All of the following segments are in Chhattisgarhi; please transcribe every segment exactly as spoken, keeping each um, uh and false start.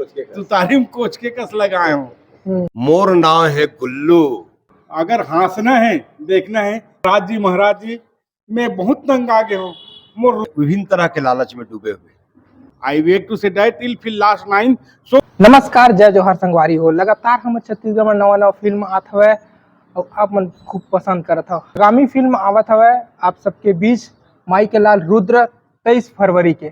तुतारी म कोचके कस लगाए हों। मोर नाव हे गुल्लू। अगर हाँसना हे, देखना हे, राज जी महाराज जी, मैं बहुत तंग आ गे हों। मोर विभिन्न तरह के लालच में डूबे हुए। I wait to say that till फिर last line। So नमस्कार, जय जोहार संगवारी हो। लगातार हमर छत्तीसगढ़ में नवा नवा फिल्म आत हवय अउ आप मन खूब पसंद करत हव। आगामी फिल्म आवत हवय आप सबके बीच, माई के लाल रुद्र, तेईस फरवरी के।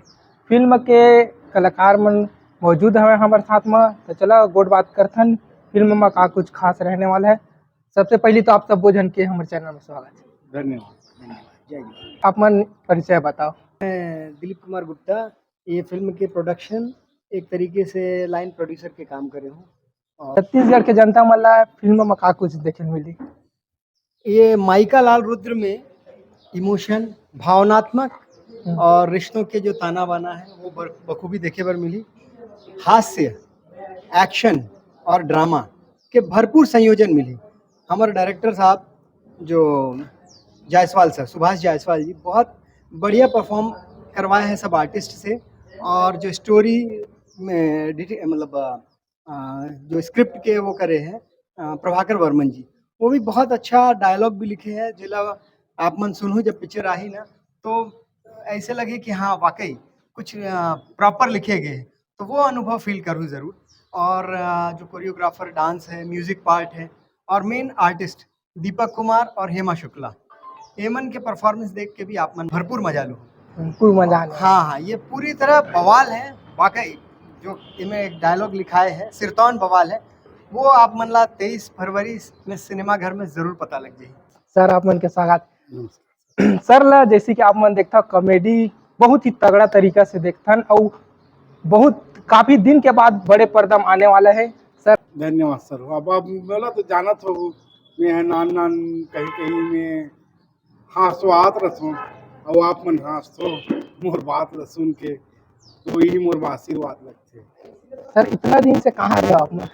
फिल्म के कलाकार मन मौजूद हवय हमर साथ में, तो चला गोठ बात करथन फिल्म में का कुछ खास रहने वाला है। सबसे पहले तो आप सबो झन के हमर चैनल में स्वागत है। धन्यवाद, धन्यवाद। जय जोहार। आप मन परिचय बताओ। मैं दिलीप कुमार गुप्ता, ये फिल्म के प्रोडक्शन एक तरीके से लाइन प्रोड्यूसर के काम करे हूँ। और छत्तीसगढ़ के जनता मन ला फिल्म में का कुछ देखे ल मिली? ये माई के लाल रुद्र में इमोशन, भावनात्मक हम्म। और रिश्तों के जो ताना बाना है, वो बर-, बखूबी देखे बर मिली। हास्य, एक्शन और ड्रामा के भरपूर संयोजन मिली। हमारे डायरेक्टर साहब जो जायसवाल सर, सुभाष जायसवाल जी, बहुत बढ़िया परफॉर्म करवाए हैं सब आर्टिस्ट से। और जो स्टोरी में डिटे-, मतलब, अ, जो स्क्रिप्ट के वो करे हैं, अ, प्रभाकर वर्मन जी, वो भी बहुत अच्छा डायलॉग भी लिखे हैं, जेला आप मन सुनहू जब पिक्चर आही ना, तो ऐसे लगे कि हाँ, वाकई कुछ, अ, प्रॉपर लिखे गए, तो वो अनुभव फील करूँ जरूर। और, अ, जो कोरियोग्राफर, डांस है, म्यूजिक पार्ट है और मेन आर्टिस्ट दीपक कुमार और हेमा शुक्ला, एमन के परफॉर्मेंस देख के भी आप मन भरपूर मजा लो। भरपूर मजा आने वाला। हाँ, हाँ, ये पूरी तरह बवाल है वाकई। जो इनमें एक डायलॉग लिखाए है, सिरतौन बवाल है, वो आप मन ला तेईस फरवरी में सिनेमा घर में जरूर पता लग जाही। सर, आप मन के स्वागत। नमस्कार। सर ला जैसे कि आप मन देखता, कॉमेडी बहुत ही तगड़ा तरीका से देखथन, अउ बहुत काफी दिन के बाद बड़े पर्दा में आने वाला है सर। धन्यवाद सर। अब आप बोला तो जानत हो, मैं नान नान कहीं कहीं में हाँसवात रथों, अउ आप मन हाँसथो मोर बात ला सुन के, तो यही मोर आशीर्वाद लगथे। सर, इतना दिन से कहाँ रहे आप मन?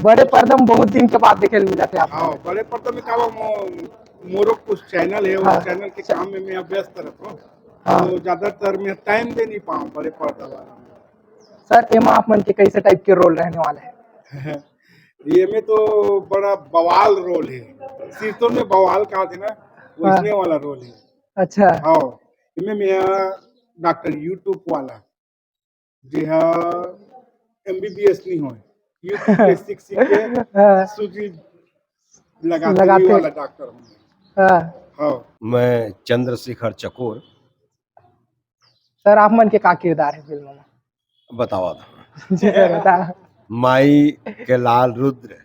बड़े पर्दा में बहुत दिन के बाद देखे ल मिला थे आप। हाँ, बड़े पर्दा में का बा, मो-, मोरो कुछ चैनल है, उस हाँ। चैनल के काम में मैं व्यस्त रहता हूँ। हाँ। तो ज्यादातर मैं टाइम दे नहीं पाऊँ बड़े पर्दा वाला में। सर, एमा आप मन के कैसे टाइप के रोल रहने वाला है? ये में तो बड़ा बवाल रोल है, सिरतोन में बवाल कहा थे ना, हाँ। वैसने वाला रोल है। अच्छा। हाँ, इमे मैं डॉक्टर YouTube वाला, जे हा एमबीबीएस नहीं होय, YouTube पे सीख सीख के हाँ। सूजी लगाते लगाते। वाला डॉक्टर हूँ। हाँ। हाँ। मैं चंद्रशेखर चकोर। सर, आप मन के का किरदार है फिल्म में? बतावा था। जी सर, बता। माई के लाल रुद्र,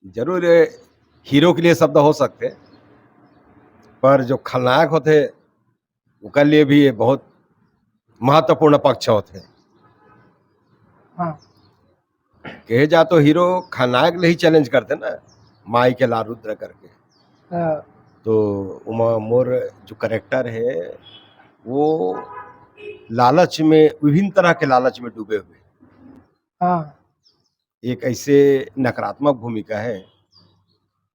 जरूर ये हीरो के लिए शब्द हो सकते, पर जो खलनायक होते, ओकर लिए भी ये बहुत महत्वपूर्ण पक्ष होते। हाँ। कहे जा तो हीरो खलनायक ले ही चैलेंज करते ना, माई के लाल रुद्र करके। हाँ। तो उमा मोर जो कैरेक्टर है, वो लालच में, विभिन्न तरह के लालच में डूबे हुए। हाँ। एक ऐसे नकारात्मक भूमिका है,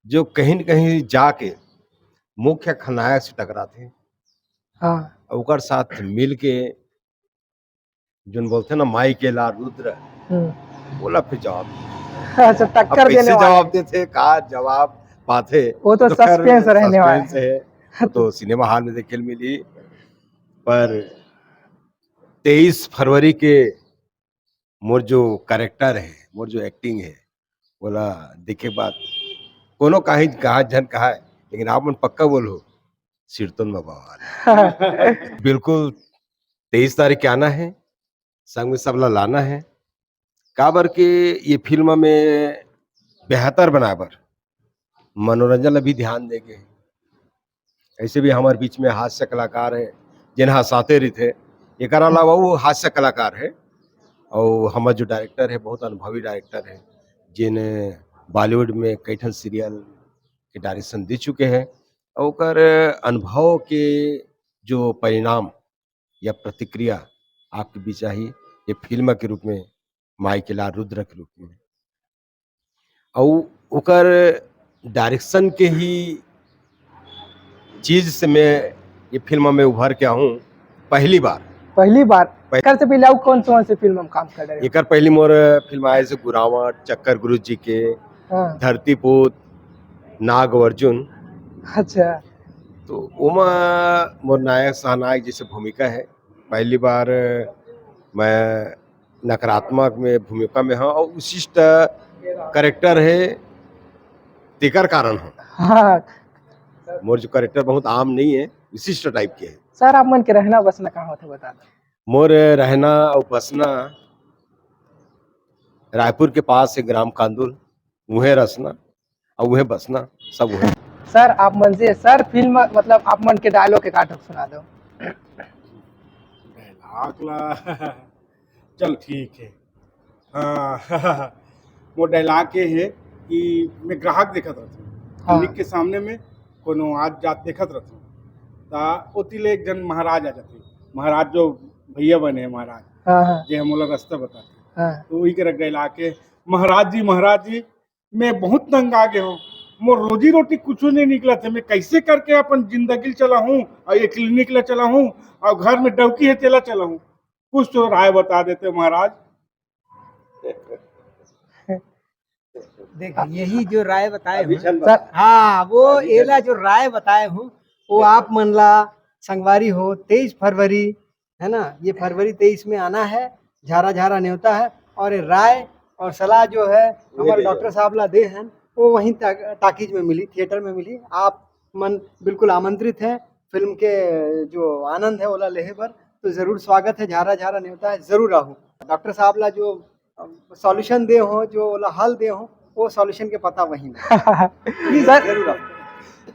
जो कहीं न कहीं जाके मुख्य खलनायक से टकराथे। हाँ। अउ ओकर साथ मिल के जोन बोलथे ना, माई के लाल रुद्र, हम्म। ओला फिर जवाब देथे। अच्छा, अब टक्कर कैसे देने वाला जवाब है। देथे, का जवाब पाथे, वो तो तो खैर सस्पेंस रहने वाला सस्पेंस है। है। वो तो सिनेमा हॉल में देखे ल मिली, पर तेईस फरवरी के मोर जो कैरेक्टर है, मोर जो एक्टिंग है, ओला देखे के बाद कोनो काहीं कहा झन कहा, लेकिन आप मन पक्का बोलो, सिरतोन में बवाल। बिल्कुल, तेईस तारीख के आना है, संग में सबला लाना है, काबर के ये फिल्म में बेहतर बनाए बर मनोरंजन ला भी ध्यान देके। ऐसे भी हमारे बीच में हास्य कलाकार है, जिन हंसाते रहिथे। एकर अलावा वो हास्य कलाकार है, और हमारे जो डायरेक्टर है, बहुत अनुभवी डायरेक्टर है, जिन बॉलीवुड में कई ठन सीरियल के डायरेक्शन दे चुके हैं, और ओकर अनुभव के जो परिणाम या प्रतिक्रिया आपके बीच आही, ये फिल्म के रूप में, माई के लाल रुद्र के रूप में। अउ ओकर डायरेक्शन के ही चीज से मैं ये फिल्म में उभर के आहूँ पहली बार। पहली बार? एकर से पहले अउ कौन से, कौन से फिल्म में काम कर रहे हो? एकर पहली मोर फिल्म आए से गुरावट, चक्कर गुरु जी के, हाँ। धरतीपुत, नाग अर्जुन। अच्छा। तो ओमा मोर नायक सहनायक जैसे भूमिका है। पहली बार मैं नकारात्मक में भूमिका में हूँ और विशिष्ट कैरेक्टर है, तेकर कारण हूँ। हाँ। मोर जो कैरेक्टर बहुत आम नहीं है, विशिष्ट टाइप के है। सर, आप मन के रहना बसना कहाँ होथे, बता दो। मोर रहना और बसना रायपुर के पास है, ग्राम कांदुल, उहे रसना और उहे बसना, सब उहे। सर, आप मन से, सर, फिल्म, मतलब, आप मन के डायलॉग के काटक सुना दो। डायलॉग ला, चल, ठीक है। हाँ, मोर डायलॉग ये है कि मैं ग्राहक देखत रहता हूँ, हाँ। क्लिनिक के सामने में कोनो आत जात देखत रहता हूँ, ता ओती ले एक जन महाराज आ जाते, महाराज जो भैया बने हैं महाराज, हाँ, हाँ। जे हम ओला रास्ता बताते, हाँ। तो वही करा डायलॉग के, "महाराज जी, महाराज जी, मैं बहुत तंग आ गया हूँ, मोर रोजी रोटी कुछ नहीं निकला था, मैं कैसे करके अपन जिंदगी चलाऊँ और ये क्लिनिक ला चलाऊँ और घर में डौकी है तेला चलाऊँ, कुछ तो राय बता देते महाराज।" देख, यही जो राय बताए अभी हूँ, चल सर, हाँ, वो अभी चल। एला जो राय बताए हूँ, वो आप मन ला, संगवारी हो, तेईस फरवरी, है ना, ये फरवरी तेईस में आना है, झारा झारा नेवता है, और ये राय और सलाह जो है वो हमारे दे डॉक्टर दो। साहब ला दे हैं, वो वहीं टा-, टाकीज में मिली, थिएटर में मिली। आप मन बिल्कुल आमंत्रित हैं, फिल्म के जो आनंद है ओला लेहे बर, तो जरूर स्वागत है, झारा झारा नेवता है, जरूर आहू। डॉक्टर साहब ला जो सॉल्यूशन दे हो, जो ओला हल दे हो, वो सॉल्यूशन के पता वही ना। Please sir. जरूर आओ।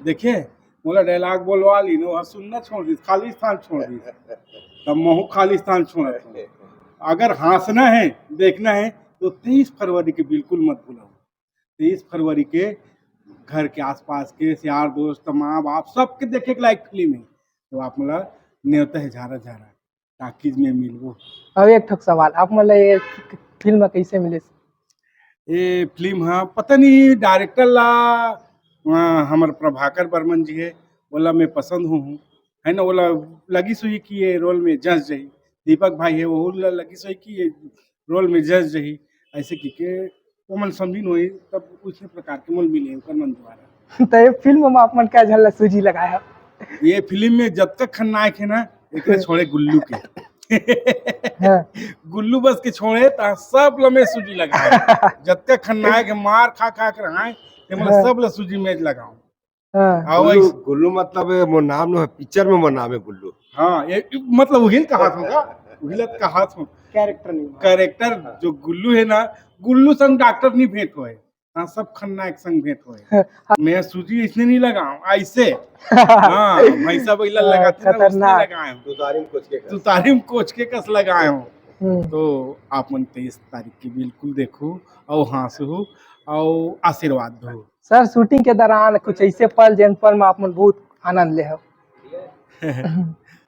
देखिए, मोला डायलॉग बोलवा ली, नो सुनना छोड़ दी, खाली स्थान छोड़ दी, तब महू खाली स्थान छोड़ा था। अगर हंसना है, देखना है, तो तेईस फरवरी के बिल्कुल मत भूलो। तेईस फरवरी के घर के आसपास के यार दोस्त, माँ बाप, सबके देखे के लायक फिल्म है। तो आप मोला नेवता है झारा झारा। टाकीज में मिलबो। अब एक ठक सवाल, आप मन ला ये फिल्म कैसे मिले? ये फिल्म हा पता नहीं डायरेक्टर ला, आ, हमर प्रभाकर बर्मन जी है, ओला मैं पसंद हूँ, हूँ, है ना, ओला लगिस हुई कि ये रोल में जस जाही, दीपक भाई है, वो ला लगिस हुई कि ये रोल में जस जाही, ऐसे कि के ओमन समझिन होही, तब उसी प्रकार के मोल मिले ओकर मन द्वारा। तो ये फिल्म में आप मन का झन ला सूजी लगाए हो? ये फिल्म में जतका खलनायक है ना, एकरे छोड़े गुल्लू के। हाँ। गुल्लू बस के छोड़े, ता सब लमे सूजी लगाए। जतका खलनायक है, मार खा खा के रहाए, ते मतलब हाँ। सब ला सूजी मेज लगाओ। हाँ। आओ गुल्लू, ऐस- गुल्लू मतलब मोर नाम नो है, पिक्चर में मोर नाम है गुल्लू। हाँ, ये मतलब उहिल कहा था, उहिलत कहा था। कैरेक्टर नहीं हुआ। कैरेक्टर जो गुल्लू है ना, गुल्लू संग डॉक्टर नहीं भेंट होए। हाँ, सब खलनायक संग भेंट होए। हाँ। मैं सूजी इसने नहीं लगाऊं, ऐसे। हाँ, भैंसा बैला हाँ, लगाते ना, उसने खतरनाक। लगाए हूँ। तुतारी में कोच के कस। तुतारी में कोच के कस लगाए हूँ। हम्म। तो आप मन तेईस तारीख की बिल्कुल देखो और हंसो और आशीर्वाद दो। सर, शूटिंग के दौरान कुछ ऐसे पल, जेन पल में आप मन बहुत आनंद ले हो?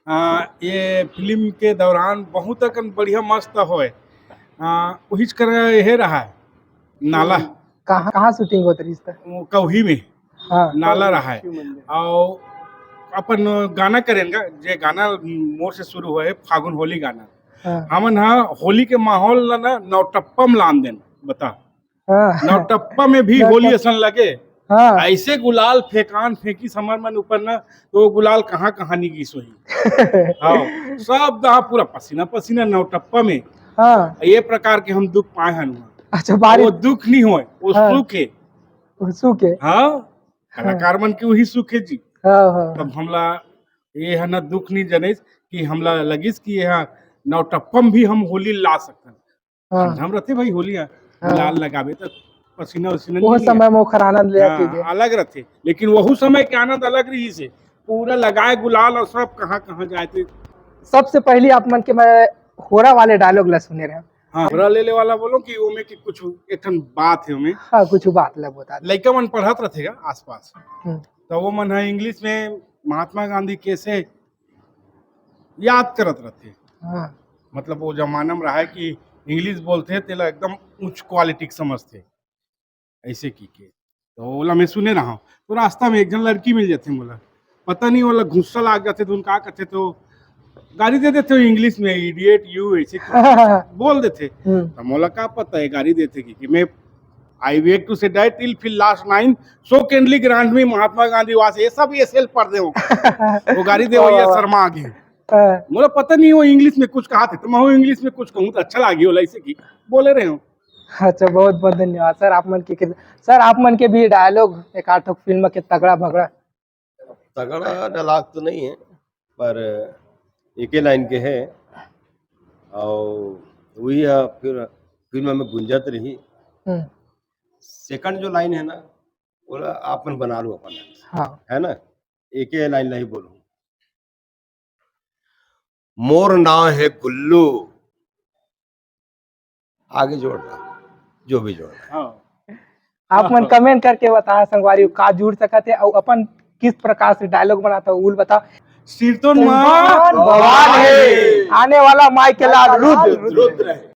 आ, ये फिल्म के दौरान बहुत अकन बढ़िया मस्त होए। आ, उहिच कर यह रहा है, नाला। कहाँ, कहाँ शूटिंग होत रहिस त? वो कौही में हाँ। नाला रहा है। शिव मंदिर। और अपन गाना करेन गा, जे गाना मोर से शुरू होए, फागुन होली गाना। हाँ। हमन हा होली के माहौल ला ना नौटप्पा में लान देन, बता। हाँ। नौटप्पा में भी नौटप- होली असन लगे। हाँ। ऐसे गुलाल फेंकान फेंकी समर मन ऊपर ना, तो वो गुलाल कहाँ कहाँ नहीं गिस होही। हाँ, सब दहा पूरा पसीना पसीना नौटप्पा में। हाँ। ये प्रकार के हम दुख पाए हन वहाँ। अच्छा, बारिश। वो दुख नहीं होए, वो हाँ। सुख है। वो सुख है। हाँ, हाँ। कलाकार मन के वही सुख है जी। हाँ, हाँ। तब हमला ये है ना दुख नहीं जनिस कि हमला लगिस कि यहाँ नौटप्पा में भी हम होली ला सकते हैं। हाँ। ठंडा में रहते भाई होली है, हाँ। गुलाल लगावे तो पसीना उसीना वो निकली है। समय में ओखर आनंद ले हाँ, आती है। अलग रहते, लेकिन वहू समय के आनंद अलग रहिस हे। पूरा लगाए गुलाल और सब कहाँ कहाँ जाए थे। सबसे पहली आप मन के मैं होरा वाले डायलॉग ला सुने रहे। हाँ, होरा लेले वाला बोलो कि वो में कि कुछ एक ठन बात है ओमे। हाँ, कुछ बात ला बता दे। लइका मन पढ़त रहते गा आसपास। हम्म। तो वो मन है इंग्लिश में महात्मा गांधी कैसे याद करत रहते। हाँ। मतलब वो जमाना में रहा है कि इंग्लिश बोलते तेला एकदम उच्च क्वालिटी के समझते, ऐसे की के। तो ओला मैं सुने रहा हूँ, तो रास्ता में एक जन लड़की मिल जाते मोला, पता नहीं ओला गुस्सा लाग जाते तो उनका कहते तो गारी दे देथे इंग्लिश में, "Idiot, you", ऐसे कुछ बोल देथे। हम्म। तो मोला का पता है गारी देथे कि, कि मैं, "I wait to say that till feel last nine, so kindly grant me Mahatma Gandhi was", ये सब ये सेल्फ पढ़ दे हो। वो गारी दे हो, ये शर्मा आगे। हाँ। मोला पता नहीं वो इंग्लिश में कुछ कहा थे, तो मैं वो इंग्लिश में कुछ कहूँ तो अच्छा लागी होला, ऐसे कि बोले रहे हो। अच्छा, बहुत बहुत धन्यवाद सर। आप मन के, सर, आप मन के भी डायलॉग एक आध ठो फिल्म के तगड़ा भगड़ा। तगड़ा डायलॉग तो नहीं है, पर एके लाइन के है, और वही है, फिर फिल्म में गुंजत रही। हम्म। सेकंड जो लाइन है ना, वो आप मन बना लो अपन, हाँ। है ना? एके लाइन ला ही बोलूँ, "मोर नाम है गुल्लू", आगे जोड़ना, जो भी जोड़ना। हाँ। आप मन कमेंट करके बताहा संगवारी हो, का जुड़ सकत है और अपन किस प्रकार से डायलॉग बनाता हो, उल बता। सिरतोन माँ बवाल है। आने वाला माई के लाल रुद्र। रुद्र है।